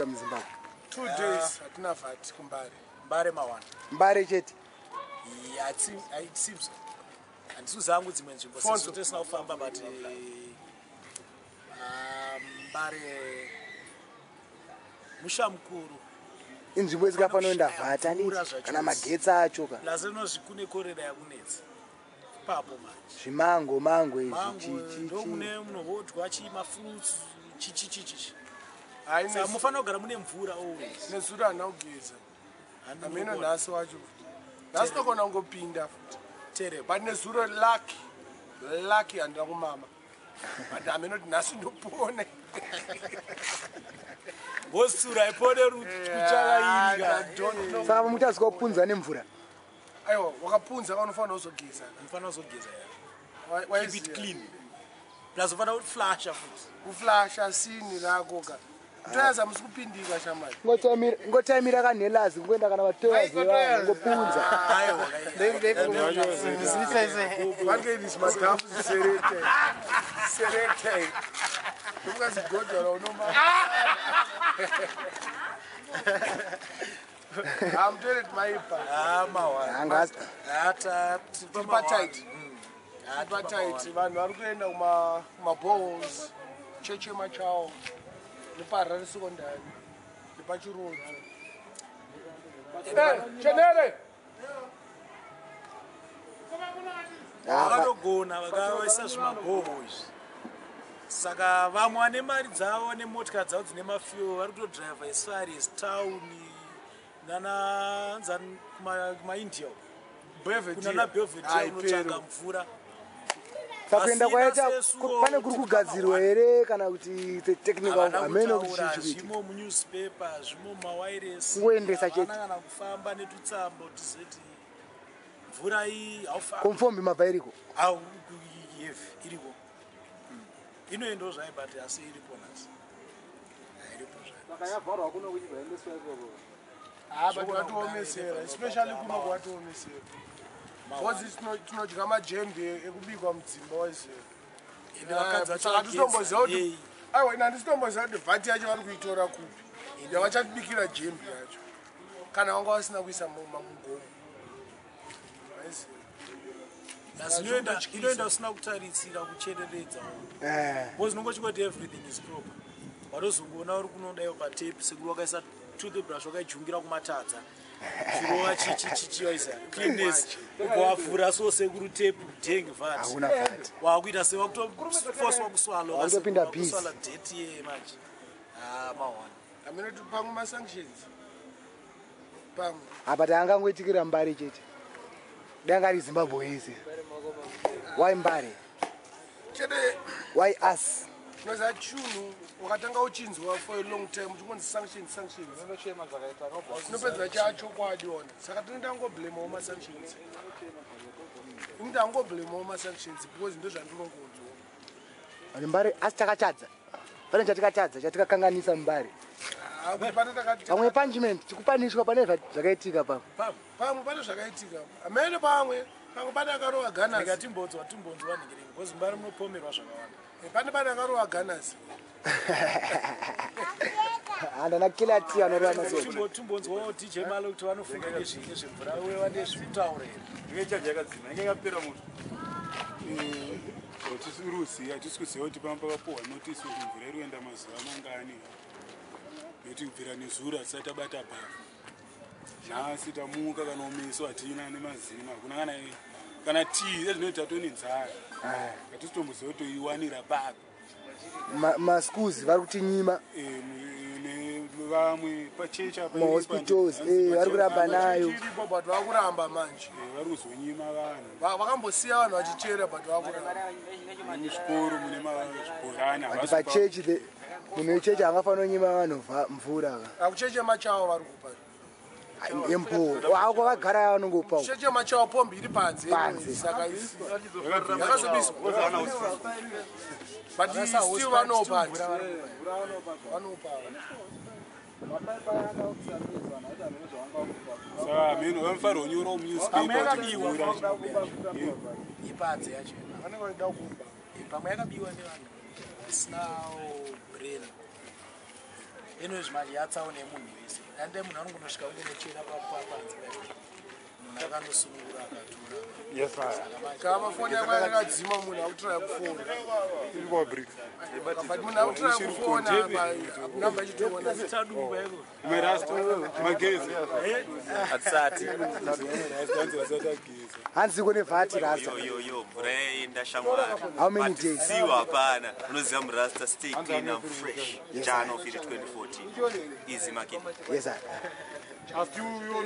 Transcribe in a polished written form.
mvura muZimbabwe? 2 days hatina VAT kuMbare. Mbare mawana. Mbare chete? It seems, handisi zangu dzimwe nzvimbo Fonzo. sezvo tisina kufamba, but Mbare musha mukuru. Inzvimbo isikafanira kuenda VAT, Mvura anditi? zvachose. Kana magetsi acho ka. Plus inozvi kune korera yakunetsa ipapo manje. Zvimango mango izvi. Mango. Chi Ndo chi. mune munohodwa chi mafruits, chichichichichi. Hai. Saka mufanira kugara mune mvura always. Nezuro handina kugeza. Handina. Hameno. Kugona. Nhasi wacho futi, nhasi togona kungopinda futi. Terrible. But nezuro lucky handina kumama, but hameno kuti nhasi ndopone. Ngosura ipone kuchakairika. I don't know. Saka muchazwa kupunza nemvura. Aiwa, wakapunza kaunofanira kuzogeza. Mufanira kuzogeza ya. Keep it clean, plus ufanira kuflasha futi. Kuflasha sini rako ka, kutoyaza musi kupindika shamari. Ngotaimira kanhelazi kungoenda kana vatoyazi ngopunza. Aiwa. Vangeidisi madhafu ziserete serete, ndomukazigodhora unoma hamutoilet maipa. Mawana. Anga. Tipatight, tipatight. Vanhu vari kuenda kumabohos, cheche machawo, nepaHarare Secondary, nepaChirodzo. Chenere. Vakatogona vakaisa zvimabhoho izvi, saka vamwe vane mari dzavo nemotikari dzavo dzine mafuel vari kutodhiraivha as far as town nana kumaIndia kunana Belvedere unotsvaga mvura. Saka kuenda Vasina kwaita sesuwo. pane kuri kugadzirwa here kana kuti the technical? Havana Hameno kuti kutaura. chii chiri kuitika. Zvimo munewspaper, zvimo mumawiresi. Kungoendesa chete. Havana kana kufamba netutsamba tizoti mvura iyi haufambi. Komfombi mabva iriko? Au, heavy iriko. Inoendawo zvayo, but asi iripo nhasi, iripo zvayo. Saka yavharwa kuno kuchibva yaendeswa ikoko? Ha, but vatiomesera, especially kuno kwatiomesera, because tinodya majembe ekubikwa mudzimba waiziva. Ende vakadzi vacho Saka hatitomboziva vageza. kuti, aiwa, ine handisitomboziva kuti VAT yacho vari kuitora kupi yavachatibikira jembe yacho, kana vanga vasina kuisa mugomo, waiziva. Asi inoenda usina kutarisira kuchereredza, because unongochingoti everything is proper, watozongoona uri kunodaiwo patepi sekuri wakaisa toothbrush wakaijungira kumatadza, chirova chichichichi, waisa cleanness, ubva wavhura so sekuru tepu deng VAT. Hakuna VAT. Wakuita sewakutofoswa kuswallow. Wakutopinda busy. Kuswallow date ye manje, ah, mawana. Hameno kuti pamwe masanctions pamwe. Apa taangangoitikira Mbare chete, danga riZimbabwe yese. Why Mbare? Chete. Why us? Unoziva chunhu wakatanga uchinzwa for a long time uchingonzi sanctions, sanctions. Unochema zvakaita akabva. Unopedza chachokwadi ona, saka tinoita ngoblamewo masanctions, inoti angoblamewo masanctions because ndo zvandinongonzwa. Vanhu Mbare, asi takatadza, pane chatikatadza, chatikakanganisa muMbare. Ah, kuti pane takati. Pamwe punishment, tikupanishwa pane zvakaitika pamwe. Pamwe pane zvakaitika, amene pamwe pane akarova ganas. Ndikatimbodzwa timbonzwa nhingiringi, because Mbare munopomerwa zvakawanda. Pane akarova ganas. Handana kilati anoreva masoja. Timbonzwawo DJ Malo kuti vanofunga nezvemvura uye vane zvekutaura here. Inge chaji yakadzima, inge yakapera moto. Hatisi hatisi kuziva kuti pamba pakapuhwa notisi kuti mvura iri kuenda mazuva mangani, nekuti kubvira nezuro hatisati tabata bhafu. Nhasi tamuka kana umeso hatina nemazino, hakuna kana tii. Ezvinoti tatone nzara, hatisi tomboziva kuti toiwanira papi. Maschools vari kutinyima. Vamwe pachechi apa. Mahospitals, vari kuramba nayo. Iripo, but vakuramba manje. Vari kuzonyima vanhu. Vakambosiya vanhu vachichera, but vakuramba. Muzvikoro mune mazvibhorani. But pachechi, munhu wechechi angafanira kunyima vanhu mvura ka? Akucheche machawo vari kupa. Yempowo ako vakagara vanongopa. Cheche machawo pombi iri panze. Panze. Saka yakazobiswa, but still vanopa, vanopa. Saka mheno vanofanirwa kunyorawo munewspaper kuti mvura Ipadze yacho. Vanenge vachida kuba. Pamwe yakabiwa nevanhu vasinawo brain. Anyways, manje yatsaona yemunhu wese, ande munhu anongonosvika ungonochera papanze paipo, munhu akanosunungura akatora. Yes, sir. Kana mafoni yako yakadzima, munhu akutiraya kufona. Iri kwa bricks. But munhu akutiraya kufona namba ichitoona. Tadumba iko. Merasta magezi. Hatisati. Rasta vasati ageza. Hanzi kune vhati, rasta. Yo yo yo, mvura yaenda shamwari. How many But days? Siwa hapana. Unoziva murasta, stay clean and fresh. Jano 2014. Easy market. Yes, sir. Asi uyo.